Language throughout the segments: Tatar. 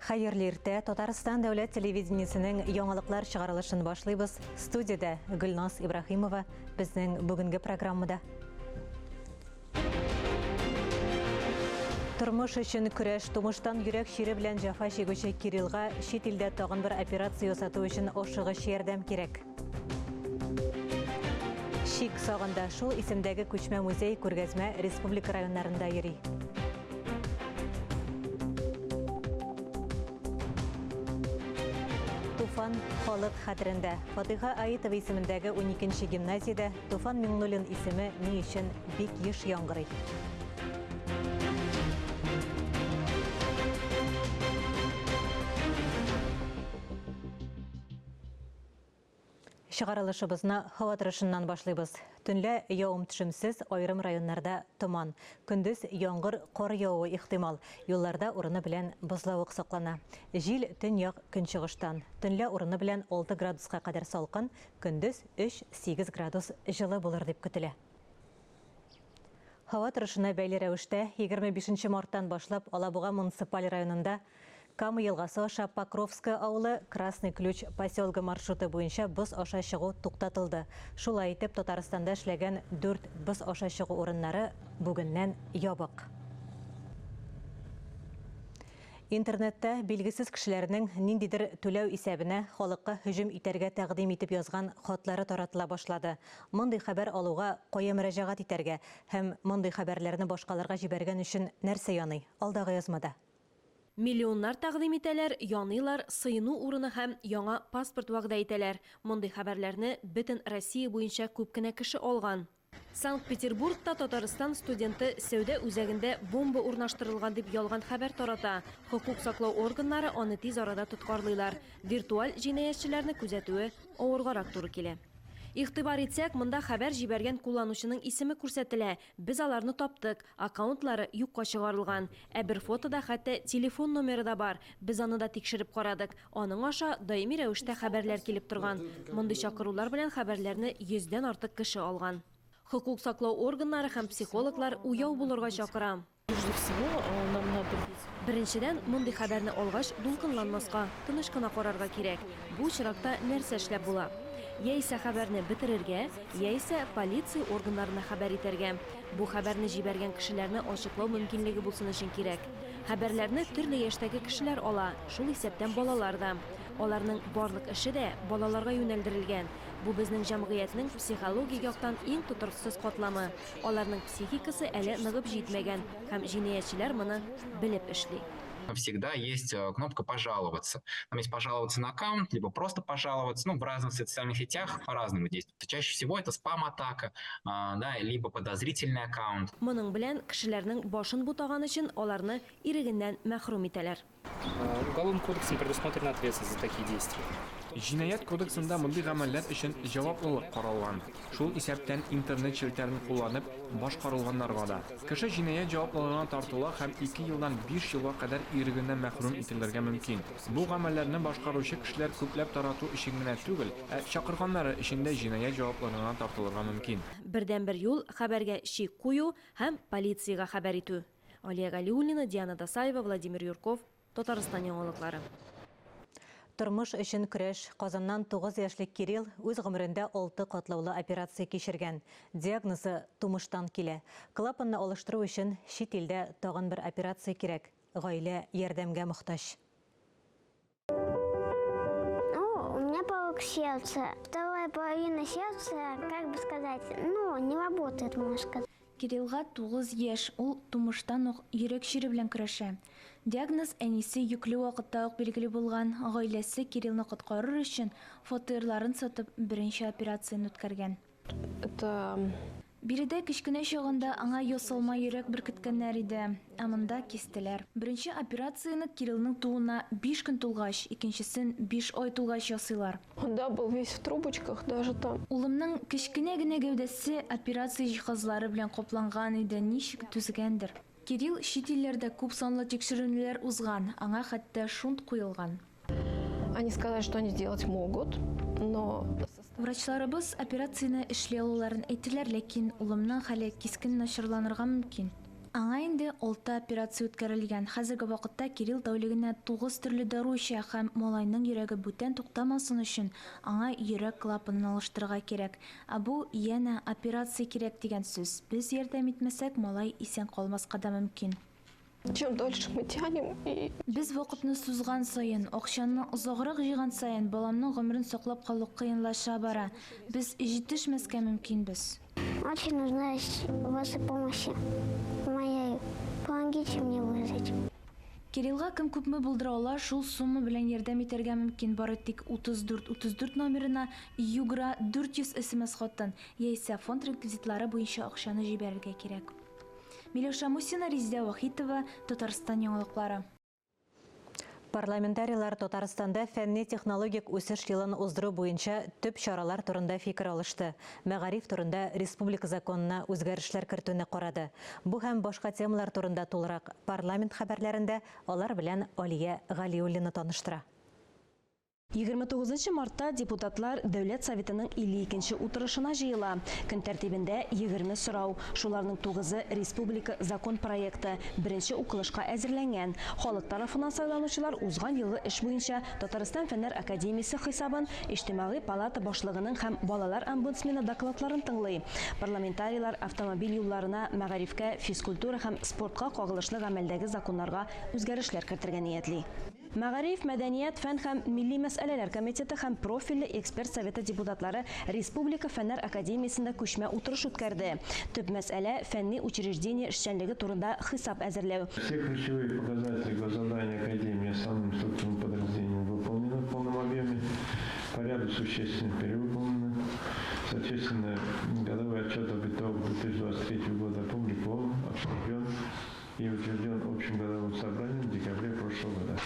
Хәерле иртә! Татарстан дәүләт телевидениесенең яңалыклар чыгарылышын башлыйбыз. Студиядә Гөлназ Ибраһимова безнең бүгенге программада. Тормыш өчен көрәш тумыштан йөрәк чире белән җәфа чигүче Кириллга чит илдә тагын бер операция ясату өчен ашыгыч ярдәм кирәк. Чик сагында шул исемдәге күчмә музей күргәзмә республика районнарында йөри. Туфан халык хәтерендә. Фатыйха Аитова исемендәге 12 гимназиядә Туфан Миңнуллин исеме ни өчен бик еш яңгырый? Чыгарылышыбызны һава торышыннан башлыйбыз. Төнлә явым-төшемсез, аерым районнарда томан. Көндез яңгыр, кар явуы ихтимал. Юлларда урыны белән бозлавык саклана. Җил төньяк-көнчыгыштан. Төнлә урыны белән 6 градуска кадәр салкын, көндез 3-8 градус җылы булыр дип көтелә. Һава торышына бәйле рәвештә, 25 нче марттан башлап Алабуга муниципаль районында Кама елгасы аша Покровское авылы, Красный Ключ поселогы маршруты буенча боз аша чыгу туктатылды. Шулай итеп, Татарстанда эшләгән дүрт боз аша чыгу урыннары бүгеннән ябык. Интернетта билгесез кешеләрнең ниндидер түләү исәбенә халыкка һөҗүм итәргә тәкъдим итеп язган хатлары таратыла башлады. Мондый хәбәр алуга кая мөрәҗәгать итәргә һәм мондый хәбәрләрне башкаларга җибәргән өчен нәрсә яный? Алдагы язмада. Миллионнар тәкъдим итәләр, яныйлар, сыену урыны һәм яңа паспорт вәгъдә итәләр. Мондый хәбәрләрне бөтен Россия буенча күп кенә кеше алган. Санкт-Петербургта Татарстан студенты сәүдә үзәгендә бомба урнаштырылган дип ялган хәбәр тарата. Хокук саклау органнары аны тиз арада тоткарлыйлар. Виртуаль җинаятьчеләрне күзәтүе авыргарак туры килә. Игътибар итсәк, монда хәбәр җибәргән кулланучының исеме күрсәтелә. Без аларны таптык. Аккаунтлары юкка чыгарылган. Ә бер фотода хәтта телефон номеры да бар. Без аны да тикшереп карадык. Аның аша даими рәвештә хәбәрләр килеп торган. Мондый чакырулар белән хәбәрләрне йөздән артык кеше алган. Хокук саклау органнары һәм психологлар уяу булырга чакыра. Беренчедән, мондый хәбәрне алгач, дулкынланмаска, тыныч кына карарга кирәк. Бу очракта нәрсә эшләп була? Яисә хәбәрне бетерергә, яисә полиция органнарына хәбәр итәргә. Бу хәбәрне җибәргән кешеләрне ачыклау мөмкинлеге булсын өчен кирәк. Хәбәрләрне төрле яшьтәге кешеләр ала, шул исәптән балалар да. Аларның барлык эше дә балаларга юнәлдерелгән. Бу безнең җәмгыятьнең психологик яктан иң тотрыксыз катламы. Аларның психикасы әле ныгып җитмәгән һәм җинаятьчеләр моны белеп эшли. Всегда есть э, кнопка «Пожаловаться». Там есть «Пожаловаться на аккаунт», либо просто «Пожаловаться». Ну, в разных социальных сетях по-разному действует. Чаще всего это спам-атака, да, либо подозрительный аккаунт. Моның белән кешеләрнең башын бутаган өчен аларны ирегеннән мәхрүм итәләр. Уголовным кодексом предусмотрена ответственность за такие действия. Җинаять кодексында мондый гамәлләр өчен җаваплылык каралган, шул исәптән интернет челтәрен кулланып башкарылганнарга да. Кеше җинаять җаваплылыгына тартыла һәм ике елдан биш елга кадәр ирегеннән мәхрүм ителергә мөмкин. Бу гамәлләрне башкаручы кешеләр күпләп тарату өчен генә түгел, ә чакырганнары өчен дә җинаять җаваплылыгына тартылырга мөмкин. Бердәнбер юл, хәбәргә чик кую һәм полициягә хәбәр итү. Алия Галиуллина, Диана Дасаева, Владимир Юрков, Татарстан яңалыклары. Тормыш өчен көрәш. Казаннан 9 яшьлек Кирилл үз гомерендә алты катлаулы операция кичергән. Диагнозы тумыштан килә. Клапанны алыштыру өчен чит илдә тагын бер операция кирәк. Гаилә ярдәмгә мохтаҗ. Ну, у меня порок сердца. Вторая половина сердца, как бы сказать, ну, не работает, можно сказать. Кириллга 9 яшь, ул тумыштан ук йөрәк чире белән көрәшә. Диагноз әнисе йөкле вакытта ук билгеле булган, гаиләсе Кириллны коткарыр өчен фатирларын сатып беренче операцияне үткәргән. Это Биредә кечкенә чагында аңа ясалма йөрәк беркеткәннәр иде, ә монда кистеләр. Беренче операцияне Кириллның тууына биш көн тулгач, икенчесен биш ай тулгач ясыйлар. Он, да, был весь в трубочках, даже там. Улымның кечкенә генә гәүдәсе операция җиһазлары белән капланган иде, ничек түзгәндер. Кирилл чит илләрдә күп санлы тикшеренүләр узган, аңа хәтта шунт куелган. Они сказали, что они сделать могут, но Врачларыбыз операцияне эшли алуларын әйттеләр, ләкин улымның хәле кискен начарланырга мөмкин. Аңа инде 6 операция үткәрелгән. Хәзерге вакытта Кирилл тәүлегенә 9 төрле дару эчә һәм малайның йөрәге бүтән туктамасын өчен аңа йөрәк клапанын алыштырырга кирәк. Ә бу янә операция кирәк дигән сүз. Без ярдәм итмәсәк, малай исән калмаска да мөмкин. Чем дольше мы тянем и Без вакытны сузган саен, акчаны озаграк җыйган саен, баламның гомерен саклап калу кыенлаша бара. Без җитешмәскә мөмкинбез. Очень нуждаюсь в вашей помощи. Моей. Помогите мне выжить. Кириллга кем күпме булдыра ала, шул сумма белән ярдәм итәргә мөмкин. Бары тик 34 34 номерына Югра 400 СМС хатын яисә фонд реквизитлары буенча акчаны җибәрергә кирәк. Миләүшә Мусина, Резидә Вахитова, Татарстан яңалыклары. Парламентарийлар Татарстанда фәнни-технологик үсеш елын уздыру буенча төп чаралар турында фикер алышты. Мәгариф турында республика законына үзгәрешләр кертүне карады. Бу һәм башка темалар турында тулырак парламент хәбәрләрендә алар белән Алия Галиуллина таныштыра. 29 мартта депутатлар Дәүләт Советының 52 утырышына җыела. Көн тәртибендә 20 сорау. Шуларның 9-ы республика закон проекты беренче укылышка әзерләнгән. Халык тарафыннан сайланучылар узган елгы эш буенча Татарстан Фәннәр академиясе хисабын, Иҗтимагый палата башлыгының һәм балалар омбудсмены докладларын тыңлый. Парламентарийлар автомобиль юлларына, мәгарифкә, физкультура һәм спортка кагылышлы гамәлдәге законнарга үзгәрешләр кертергә ниятли. Мәгариф, мәдәният, фән һәм милли мәсьәләләр комитеты һәм профильле эксперт советы депутатлары Республика Фәннәр академиясендә күчмә утырыш үткәрде. Төп мәсьәлә фәнни учреждение эшчәнлеге турында хисап әзерләү. Все ключевые показатели госзадания Академии основным структурным подразделением выполнены в полном объеме, по ряду существенно перевыполнены. Соответственно, годовой отчет об итогах 2023 года опубликован, обсужден и утвержден общим годовым собранием в декабре прошлого года.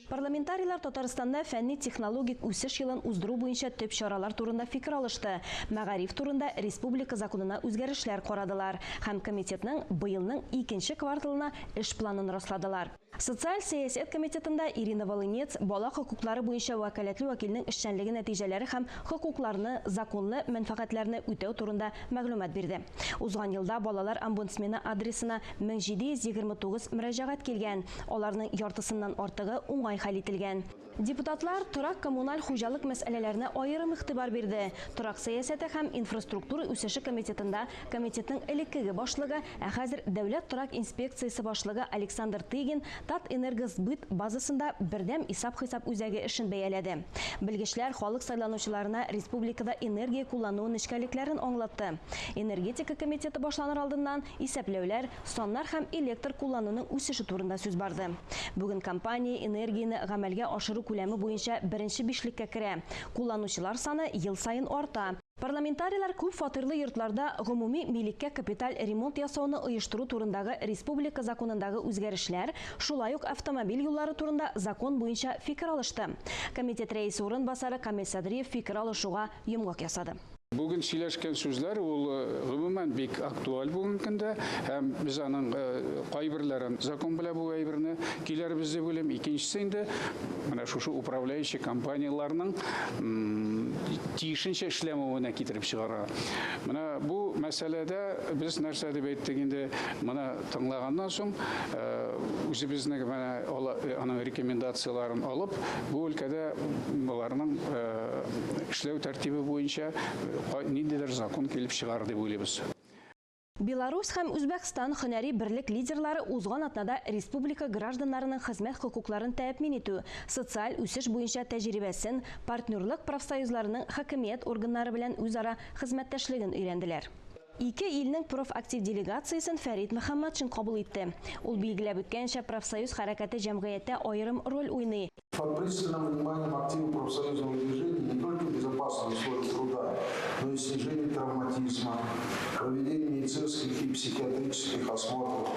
Парламентарийлар Татарстанда фәнни-технологик үсеш елын уздыру буенча төп чаралар турында фикер алышты. Мәгариф турында республика законына үзгәрешләр карадылар һәм комитетның быелның икенче кварталына эш планын расладылар. Социаль сәясәт комитетында Ирина Волынец бала хокуклары буенча вәкаләтле вәкилнең эшчәнлеге нәтиҗәләре һәм хокукларны, законлы мәнфәгатьләрне үтәү турында мәгълүмат бирде. Узган елда балалар омбудсмены адресына 1729 мөрәҗәгать килгән. Аларның яртысыннан артыгы уңай хәл ителгән. Депутатлар торак коммуналь хуҗалык мәсьәләләренә аерым игътибар бирде. Торак сәясәте һәм инфраструктура үсеше комитетында комитетның элеккеге башлыгы, ә хәзер Дәүләт торак инспекциясе башлыгы Александр Тыгин Татэнергосбыт базасында бердәм исап-хисап үзәге эшен бәяләде. Белгечләр халык сайланучыларына республикада энергия куллану нечкәлекләрен аңлатты. Энергетика комитеты башланыр алдыннан исәпләүләр, саннар һәм электр куллануның үсеше турында сүз барды. Бүген компания энергияне гамәлгә ашыру күләме буенча беренче бишлеккә керә. Кулланучылар саны ел саен арта. Парламентарийлар күп фатирлы йортларда гомуми милеккә капиталь ремонт ясауны оештыру турындагы республика законындагы үзгәрешләр, шулай ук автомобиль юллары турында закон буенча фикер алышты. Комитет рәисе урынбасары Камил Садриев фикер алышуга йомгак ясады. Бүген сөйләшкән сүзләр ул гомумән бик актуаль бүгенге көндә һәм без аның кайберләрен закон белән бу әйберне киләрбез дип уйлыйм. Икенчесе инде менә шушы управляющий компанияләрнең тиешенчә эшләмәвенә китереп чыгара. Менә бу мәсьәләдә без нәрсә дип әйттек инде, моны тыңлаганнан соң үзебезнең менә аның рекомендацияләрен алып, бу өлкәдә боларның эшләү тәртибе буенча ниндидер закон килеп чыгар дип уйлыйбыз. Беларусь һәм Үзбәкстан һөнәри берлек лидерлары узган атнада республика гражданнарының хезмәт хокукларын тәэмин итү, социаль үсеш буенча тәҗрибәсен, партнерлык профсоюзларының хакимият органнары белән үзара хезмәттәшлеген өйрәнделәр. Ике илнең профактив делегациясен Фәрид Мөхәммәтшин кабул итте. Ул билгеләп үткәнчә, профсоюз хәрәкәте җәмгыятьтә аерым роль уйный. Под пристальным вниманием активов профсоюзного движения не только безопасные условия труда, но и снижение травматизма, проведение медицинских и психиатрических осмотров,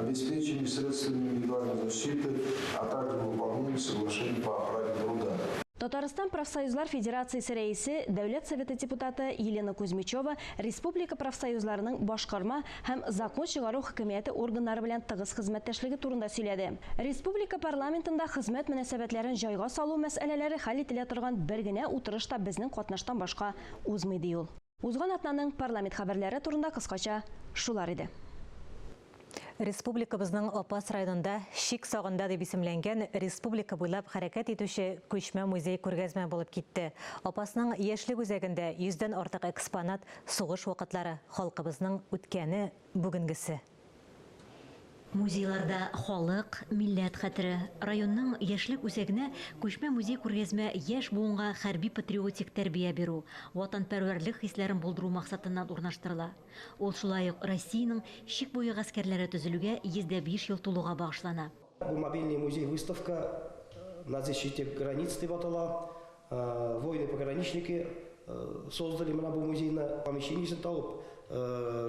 обеспечение средствами индивидуальной защиты, а также выполнение соглашений по охране труда. Татарстан профсоюзлар федерациясе рәисе, Дәүләт советы депутаты Елена Кузьмичева республика профсоюзларының башкарма һәм закон чыгару хакимияте органнары белән тыгыз хезмәттәшлеге турында сөйләде. Республика парламентында хезмәт мөнәсәбәтләрен җайга салу мәсьәләләре хәл ителә торган бер генә утырыш та безнең катнаштан башка узмый, ди ул. Узган атнаның парламент хәбәрләре турында кыскача шулар иде. Республикабызның Апас районында Чик сагында дип исемләнгән республика буйлап хәрәкәт итүче күчмә музей күргәзмә булып китте. Апасның Яшьлек үзәгендә йөздән артык экспонат, сугыш вакытлары, халкыбызның үткәне, бүгенгесе. Музейларда халык, милләт хәтере. Районның Яшьлек үзәгенә күчмә музей-күргәзмә яшь буынга хәрби-патриотик тәрбия бирү, ватанпәрвәрлек хисләрен булдыру максатыннан урнаштырыла. Ул шулай ук Россиянең чик буе гаскәрләре төзелүгә 105 ел тулуга багышлана. Бу мобильный музей-выставка На защите границ дип атала. Воины-пограничники создали менә бу музейны, помещениесен табып,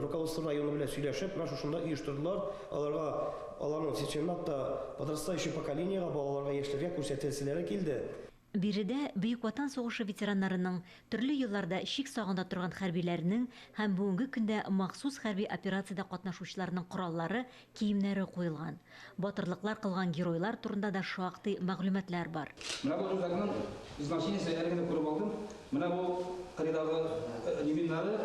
руководство районы белән сөйләшеп, менә шушында оештырдылар. Аларга, аларның чынлап та подрастающий поколениегә, балаларга, яшьләргә күрсәтәселәре килде. Биредә Бөек Ватан сугышы ветераннарының, төрле елларда чик сагында торган хәрбиләрнең һәм бүгенге көндә махсус хәрби операциядә катнашучыларның кораллары, киемнәре куелган. Батырлыклар кылган геройлар турында да шактый мәгълүматлар бар. Менә бу рюкзакның значениесе әле генә күреп алдым. Менә бу кырыйдагы реминнары,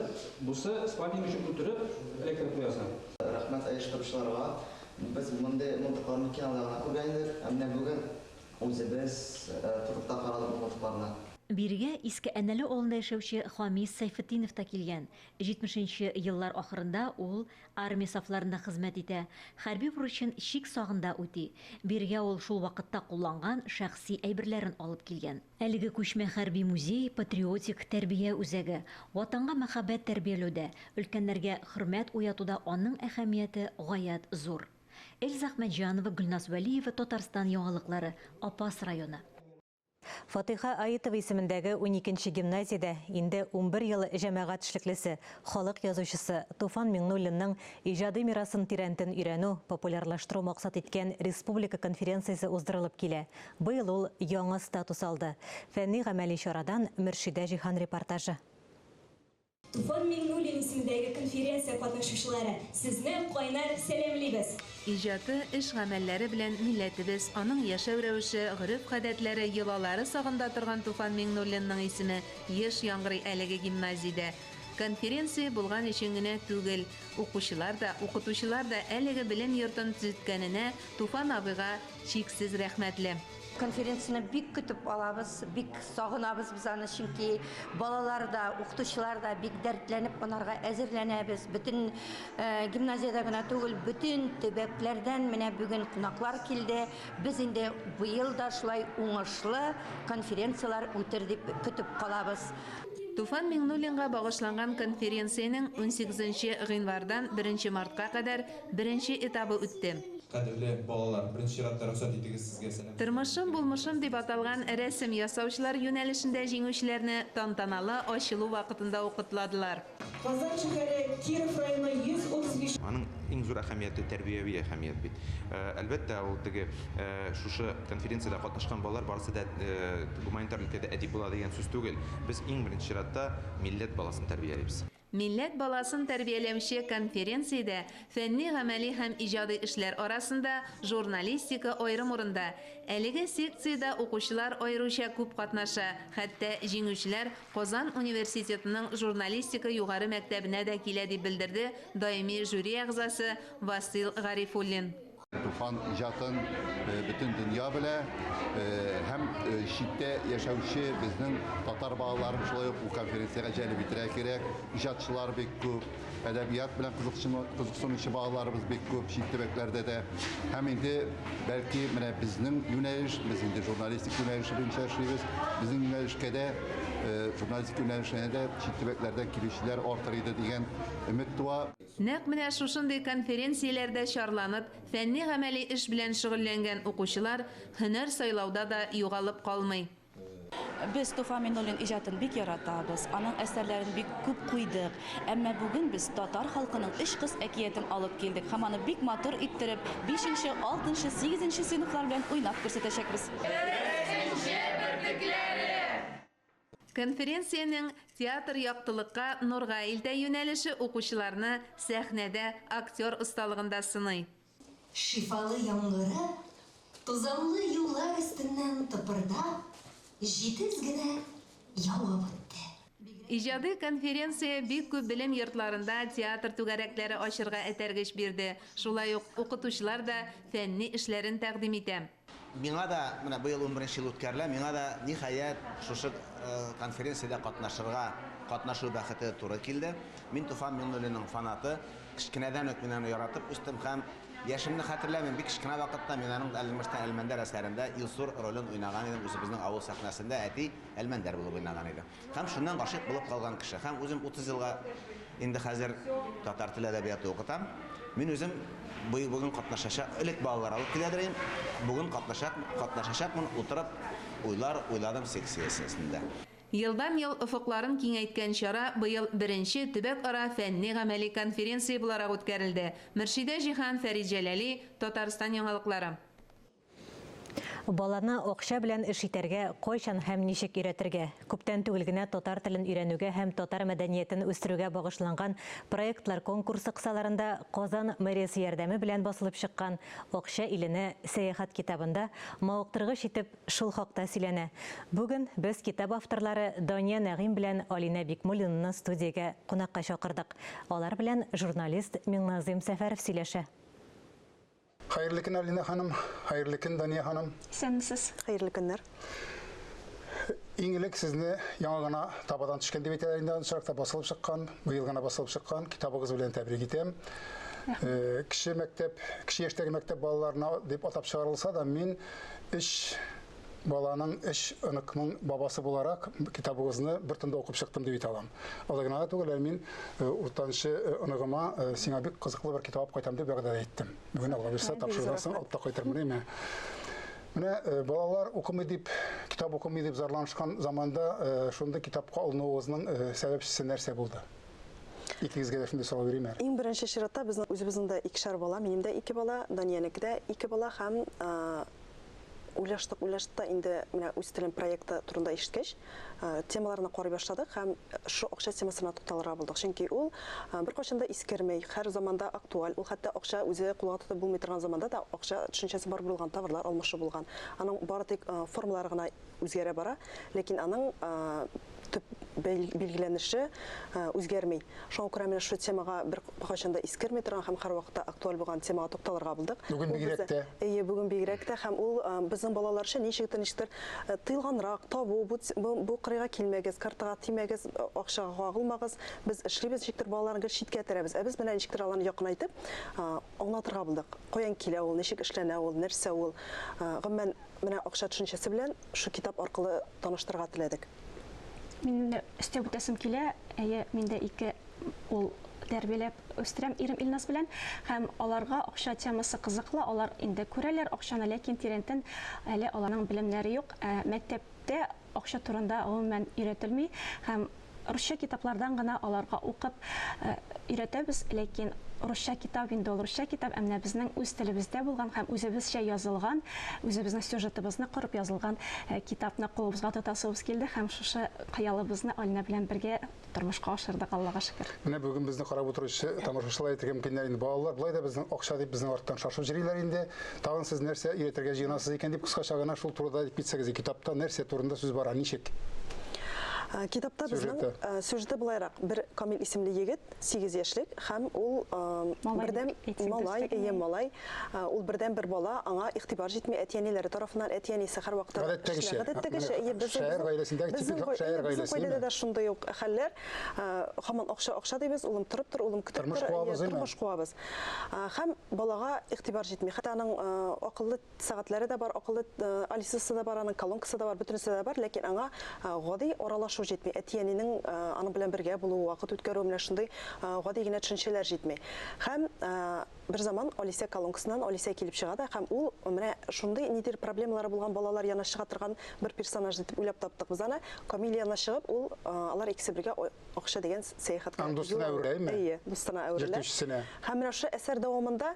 бусы спальник өчен үтереп эләктереп куясың. Рәхмәт оештыручыларга. Без мондый мылтыкларны кинода гына күргән идек. Ә менә бүген Үзебез тотып та карадык бу мылтыкларны. Бирегә Иске Әнәле авылында яшәүче Хамис Сәйфетдинов та килгән. 70 нче еллар ахырында ул армия сафларында хезмәт итә, хәрби бурычын чик сагында үти. Бирегә ул шул вакытта кулланган шәхси әйберләрен алып килгән. Әлеге күчмә хәрби музей, патриотик тәрбия үзәге. Ватанга мәхәббәт тәрбияләүдә, өлкәннәргә хөрмәт уятуда аның әһәмияте гаять зур. Эльза Әхмәтҗанова, Гөлназ Вәлиева, Татарстан яңалыклары, Апас районы. Фатыйха Аитова исемендәге уникенче гимназиядә инде 11 ел җәмәгать эшлеклесе, халык язучысы Туфан Миңнуллинның иҗади мирасын тирәнтен өйрәнү, популярлаштыру максат иткән республика конференциясе уздырылып килә. Быел ул яңа статус алды. Фәнни-гамәли чарадан Мөршидә Җиһан репортажы. Туфан Миңнуллин исемендәге конференция катнашучылары, сезне кайнар сәламлибез! Иҗаты, эш-гамәлләре белән милләтебез, аның яшәү рәвеше, гореф-гадәтләре, йолалары сагында торган Туфан Миңнуллинның исеме еш яңгырый әлеге гимназиядә. Конференция булган өчен генә түгел, укучылар да, укытучылар да әлеге белем йортын төзеткәненә Туфан абыйга чиксез рәхмәтле. Конференцияне бик көтеп алабыз, бик сагынабыз без аны, чөнки балалар да, укытучылар да бик дәртләнеп анарга әзерләнәбез. Бөтен э, гимназиядә генә түгел, бөтен төбәкләрдән менә бүген кунаклар килде. Без инде быел да шулай уңышлы конференцияләр үтер дип көтеп калабыз. Туфан Миңнуллинга багышланган конференциянең 18 гыйнвардан 1 мартка кадәр беренче этабы үтте. Кадерле балалар, беренче чиратта рөхсәт итегез сезгә сәлам. Тормышым, булмышым дип аталган рәсем ясаучылар юнәлешендә җиңүчеләрне тантаналы ачылу вакытында ук котладылар. Казан шәһәре, Киров районы, 135. Аның иң зур әһәмияте, тәрбияви әһәмият бит. Әлбәттә, ул теге шушы конференциядә катнашкан балалар барысы да гуманитар өлкәдә әдип була дигән сүз түгел. Без иң беренче чиратта милләт баласын тәрбиялибез. Милләт баласын тәрбияләүче конференциядә фәнни-гамәли һәм иҗади эшләр арасында журналистика аерым урында. Әлеге секциядә укучылар аеруча күп катнаша, хәтта җиңүчеләр Казан университетының журналистика югары мәктәбенә дә килә, дип белдерде даими жюри әгъзасы Васыйл Гарифуллин. Туфан иҗатын бөтен дөнья белә һәм читтә яшәүче безнең татар балаларын шулай ук бу конференциягә җәлеп итәргә кирәк. Иҗатчылар бик күп, әдәбият белән кызыксынучы балаларыбыз бик күп чит төбәкләрдә дә. Һәм инде бәлки менә безнең юнәлеш, без инде журналистик юнәлеше буенча эшлибез, безнең юнәлешкә дә, журналистик юнәлешенә дә чит төбәкләрдән килүчеләр артыр иде дигән өмет туа. Нәкъ менә шушындый конференцияләрдә чарланып, фәнни-гамәли эш белән шөгыльләнгән укучылар һөнәр сайлауда да югалып калмый. Без Туфан Миңнуллин иҗатын бик яратабыз, аның әсәрләрен бик күп куйдык. Әмма бүген без татар халкының Өч кыз әкиятен алып килдек һәм аны бик матур иттереп, бишенче, алтынчы, сигезенче сыйныфлар белән уйнап күрсәтәчәкбез. Беренче бөртекләре! Конференциянең Театр яктылыкка, нурга илтә юнәлеше укучыларны сәхнәдә актер осталыгында сыный. Шифалы яңгыры тузанлы юллар өстеннән тыпырдап, җитез генә явып үтте. Иҗади конференция бик күп белем йортларында театр түгәрәкләре ачырга этәргеч бирде. Шулай ук укытучылар да фәнни эшләрен тәкъдим итә. Миңа да менә быел 11 ел үткәрелә, миңа да ниһаять шушы конференциядә катнашырга, катнашу бәхете туры килде. Мин Туфан Миңнуллинның фанаты, кечкенәдән үк мин аны яратып үстем һәм яшемне хәтерләмим, бик кечкенә вакытта мин аның Әлмәштән Әлмәндәр әсәрендә Илсур ролен уйнаган идем, үзебезнең авыл сәхнәсендә әти Әлмәндәр булып уйнаган иде. Һәм шуннан гашыйк булып калган кеше. Һәм үзем 30 елга инде хәзер татар теле әдәбияты укытам. Мин үзем бүген катнашачак, элек балалар алып киләдер идем, бүген катнашак, катнашачакмын, утырып уйлар уйладым секциясендә. Елдан-ел офыкларын киңәйткән чара быел беренче төбәк-ара фәнни-гамәли конференция буларак үткәрелде. Мөршидә Җиһан, Фәрит Җәләли, Татарстан яңалыклары. Баланы акча белән эш итәргә кайчан һәм ничек өйрәтергә? Күптән түгел генә татар телен өйрәнүгә һәм татар мәдәниятен үстерүгә багышланган проектлар конкурсы кысаларында Казан мэриясе ярдәме белән басылып чыккан Акча иленә сәяхәт китабында мавыктыргыч итеп шул хакта сөйләнә. Бүген без китап авторлары Дания Нәгыйм белән Алинә Бикмуллинаны студиягә кунакка чакырдык. Алар белән журналист Миңназыйм Сәфәров сөйләшә. Хәерле көн, Алинә ханым. Хәерле көн, Дания ханым. Исәнмесез. Хәерле көннәр. Иң элек сезне яңа гына табадан төшкән дип әйтәләр инде, анчарак та басылып чыккан, быел гына басылып чыккан китабыгыз белән тәбрик итәм. Кече мәктәп, кече яшьтәге мәктәп балаларына дип атап чыгарылса да, мин өч баланың, өч оныкның бабасы буларак китабыгызны бер тында укып чыктым дип әйтә алам. Алай гына да түгел, әле мин уртанчы оныгыма сиңа бик кызыклы бер китап алып кайтам дип вәгъдә дә иттем. Бүген Алла бирсә, тапшырудан соң алып та кайтырмын, әйме? Менә балалар укымый дип, китап укымый дип зарланышкан заманда шундый китапка алынуыгызның сәбәпчесе нәрсә булды? Икегезгә дә шундый сорау бирим әле. Иң беренче чиратта безнең үзебезнең дә икешәр бала, минем дә ике бала, Даниянеке дә ике бала һәм уйлаштык, уйлаштык та инде менә үз телем проекты турында ишеткәч, темаларны карый башладык һәм шу акча темасына тукталырга булдык. Чөнки ул беркайчан да искермәй, һәр заманда актуаль. Ул хәтта акча үзе кулга тотып булмый торган заманда да акча төшенчәсе бар булган, товарлар алмашы булган. Аның бары тик формалары гына үзгәрә бара, ләкин аның төп билгеләнеше үзгәрми. Шуңа күрә менә шу темага бер кайчан да искерми торган һәм һәрвакытта актуаль булган темага тукталырга булдык. Бүген бигрәк тә. Әйе, бүген бигрәк тә һәм ул безнең балалар өчен ничектер, ничектер тыелганрак, табу, бу кырыйга килмәгез, картага тимәгез, акчага кагылмагыз. Без эшлибез, ничектер балаларны гел читкә этәрәбез. Ә без менә ничектер аларны якынайтып, аңлатырга булдык. Каян килә ул, ничек эшләнә ул, нәрсә ул. Гомумән, менә акча төшенчәсе белән шу китап аркылы таныштырырга теләдек. Мин дә өстәп үтәсем килә. Әйе, мин дә ике ул тәрбияләп үстерәм ирем Илназ белән һәм аларга акча темасы кызыклы, алар инде күрәләр акчаны, ләкин тирәнтен әле аларның белемнәре юк. Мәктәптә акча турында гомумән өйрәтелми һәм русча китаплардан гына аларга укып өйрәтәбез, ләкин русча китап инде ул русча китап, ә менә безнең үз телебездә булган һәм үзебезчә язылган, үзебезнең сюжетыбызны корып язылган китапны кулыбызга тотасыбыз килде һәм шушы хыялыбызны Алинә белән бергә тормышка ашырдык, Аллага шөкер. Менә бүген безне карап утыручы тамашачылар әйтергә мөмкиннәр инде, балалар былай да безнең акча дип безнең арттан шашып йөриләр инде. Тагын сез нәрсә өйрәтергә җыенасыз икән дип кыскача гына шул турыда әйтеп китсәгез, китапта нәрсә турында сүз бара, ничек? Китапта безнең сюжеты булайрак. Бер Камил исемле егет, 8 яшьлек, һәм ул бердәм малай, әйе, малай. Ул бердәм бер бала, аңа игътибар җитми әти-әниләре тарафыннан, әти-әнисе һәрвакытта Гадәттәгечә. Гадәттәгечә, әйе, безнең шәһәр гаиләсендәге типик шәһәр гаиләсе. Безнең гаиләдә дә шундый ук хәлләр. Һаман акча, акча дибез, улым торып тор, улым көтеп тор, тормыш куабыз. Һәм балага игътибар җитми. Хәтта аның акыллы сәгатьләре дә бар, акыллы Алисасы да бар, аның колонкасы да бар, бөтенесе дә бар, ләкин аңа гади аралашу җитми. Әти-әнинең аның белән бергә булуы, вакыт үткәрүе, менә шундый гади генә төшенчәләр җитми. Һәм бер заман Алисә колонкасыннан Алисә килеп чыга да, һәм ул менә шундый нидер проблемалары булган балалар янына чыга торган бер персонаж итеп уйлап таптык без аны. Камил янына чыгып, ул алар икесе бергә акча дигән сәяхәткә Аның дустына әверелә, әйеме? Әйе, дустына әверелә. Йөртүчесенә. Һәм менә шушы әсәр дәвамында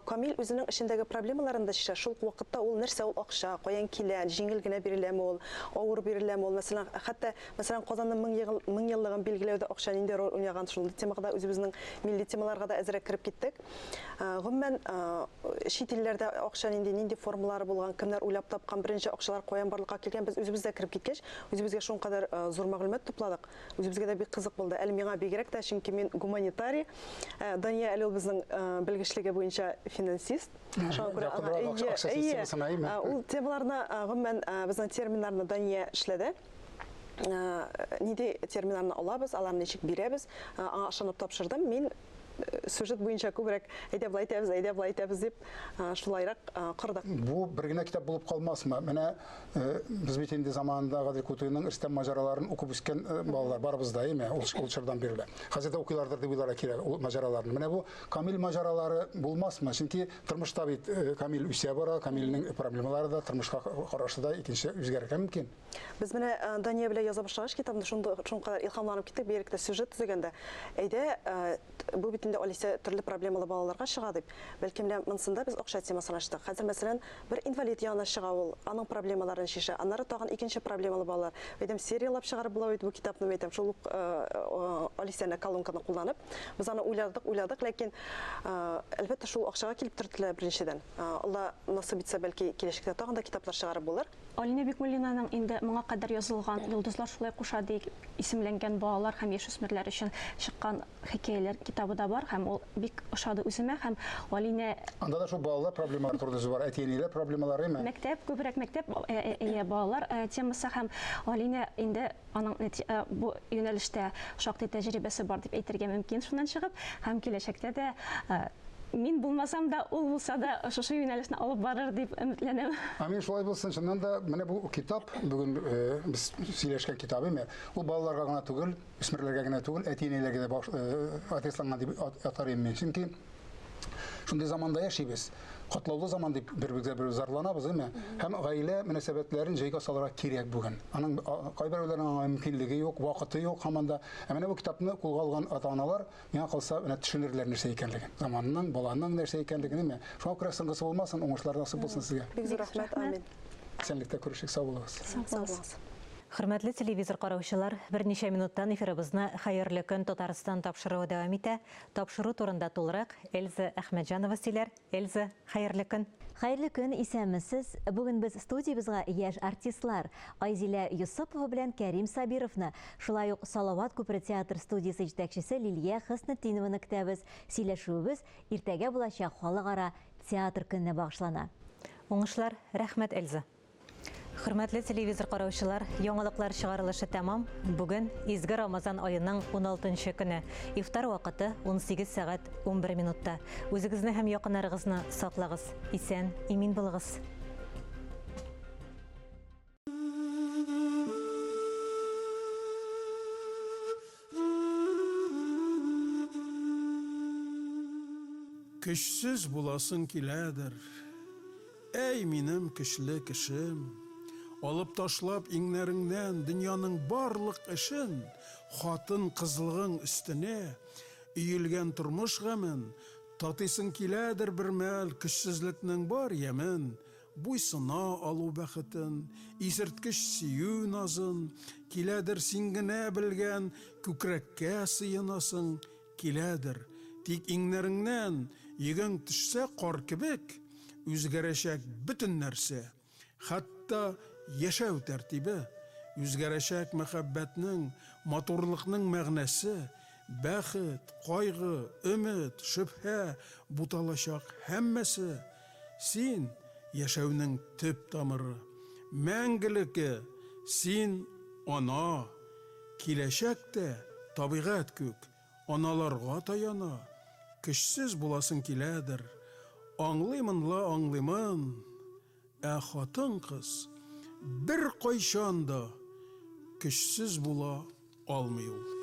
Камил үзенең эчендәге проблемаларын да чишә. Шул вакытта ул нәрсә ул акча, каян килә, җиңел генә биреләме ул, авыр биреләме ул, мәсәлән, хәтта Мәсәлән, Казанның 1000 еллыгын билгеләүдә акча нинди роль уйнаган, шундый темага да үзебезнең милли темаларга да әзрәк кереп киттек. Гомумән, чит илләрдә акча нинди, нинди формалары булган, кемнәр уйлап тапкан, беренче акчалар каян барлыкка килгән, без үзебез дә кереп киткәч, үзебезгә шуңкадәр зур мәгълүмат тупладык. Үзебезгә дә бик кызык булды. Әле миңа бигрәк тә, чөнки мин гуманитарий. Дания әле ул безнең белгечлеге буенча финансист. Шуңа күрә аңа ул темаларны, гомумән, безнең терминнарны Дания эшләде. Нинди терминнарны алабыз, аларны ничек бирәбез, аңа ышанып тапшырдым. Мин сюжет буенча күбрәк әйдә болай итәбез, әйдә болай итәбез дип шулайрак кордык. Бу бер генә китап булып калмасмы? Менә без бит инде заманында Гадел Кутуйның Рөстәм маҗараларын укып үскән балалар барыбыз да, әйме? Ул ул чордан бирле. Хәзер дә укыйлардыр дип уйларга кирәк ул маҗараларны. Менә бу Камил маҗаралары булмасмы? Чөнки тормышта бит Камил үсә бара, Камилнең проблемалары да, тормышка карашы да икенче үзгәрергә мөмкин. Без менә Дания белән яза башлагач китапны шундый шуңкадәр илһамланып киттек, бигрәк тә сюжет төзегәндә. Әйдә, бу бит инде Алисә төрле проблемалы балаларга чыга дип. Бәлки менә монсында без акча темасын ачтык. Хәзер, мәсәлән, бер инвалид янына чыга ул, аның проблемаларын чишә. Аннары тагын икенче проблемалы балалар. Әйтәм, серияләп чыгарып була бит бу китапны, әйтәм, шул ук Алисәне колонканы кулланып. Без аны уйладык, уйладык, ләкин әлбәттә шул акчага килеп төртелә беренчедән. Алла насыйп итсә, бәлки киләчәктә тагын да китаплар чыгарып булыр. Алинә Бикмуллинаның инде моңа кадәр язылган Йолдызлар шулай куша дип исемләнгән балалар һәм яшүсмерләр өчен чыккан хикәяләр китабы да бар һәм ул бик ошады үземә һәм Алинә Анда да шул балалар проблемалары турында сүз бар, әти-әниләр проблемалары, әйме? Мәктәп, күбрәк мәктәп, әйе, балалар темасы һәм Алинә инде аның бу юнәлештә шактый тәҗрибәсе бар дип әйтергә мөмкин шуннан чыгып һәм киләчәктә дә Мин булмасам да, ул булса да, шушы юнәлешне алып барыр дип өметләнәм. Амин, шулай булсын. Чыннан да, менә бу китап, бүген без сөйләшкән китап, әйме, ул балаларга гына түгел, үсмерләргә генә түгел, әти-әниләргә дә адресланган дип атар идем мин. Чөнки шундый заманда яшибез. Катлаулы заман дип бер-беребезгә бер зарланабыз, әйме? Һәм гаилә мөнәсәбәтләрен җайга салырга кирәк бүген. Аның кайберәүләрнең аңа мөмкинлеге юк, вакыты юк һаман да. Ә менә бу китапны кулга алган ата-аналар Миңа калса, менә төшенерләр нәрсә икәнлеген. Заманның, баланың нәрсә икәнлеген, әйме? Шуңа күрә соңгысы булмасын, уңышлар насыйп булсын сезгә. Бик зур рәхмәт, амин. Исәнлектә күрешик, сау булыгыз. Сау булыгыз. Хөрмәтле телевизор караучылар, берничә минуттан эфирыбызны Хәерле көн, Татарстан тапшыруы дәвам итә. Тапшыру турында тулырак Эльза Әхмәтҗанова сөйләр. Эльза, хәерле көн! Хәерле көн, исәнмесез! Бүген без студиябезгә яшь артистлар Айзилә Йосыпова белән Кәрим Сабировны, шулай ук Салават күпере театр студиясе җитәкчесе Лилия Хөснетдинованы көтәбез. Сөйләшүебез иртәгә булачак Халыкара театр көненә багышлана. Уңышлар, рәхмәт, Эльза! Хөрмәтле телевизор караучылар, яңалыклар чыгарылышы тәмам. Бүген изге Рамазан аеның 16 көне. Ифтар вакыты 18 сәгать 11 минутта. Үзегезне һәм якыннарыгызны саклагыз. Исән, имин булыгыз. Көчсез буласың киләдер. Әй, минем көчле кешем! Алып ташлап иңнәреңнән дөньяның барлык эшен, хатын-кызлыгың өстенә өелгән тормыш гамен, татыйсың киләдер бермәл көчсезлекнең бар ямен, буйсына алу бәхетен, исерткеч сөю назын, киләдер син генә белгән күкрәккә сыенасың, киләдер, тик иңнәреңнән йөгең төшсә кар кебек, үзгәрәчәк бөтен нәрсә, хәтта яшәү тәртибе, үзгәрәчәк мәхәббәтнең, матурлыкның мәгънәсе, бәхет, кайгы, өмет, шөбһә, буталачак һәммәсе. Син, яшәүнең төп тамыры, мәңгелеке, син, ана. Киләчәк тә, табигать күк, аналарга таяна. Көчсез буласың киләдер, аңлыймын ла аңлыймын. Ә хатын-кыз беркайчан да көчсез була алмый ул.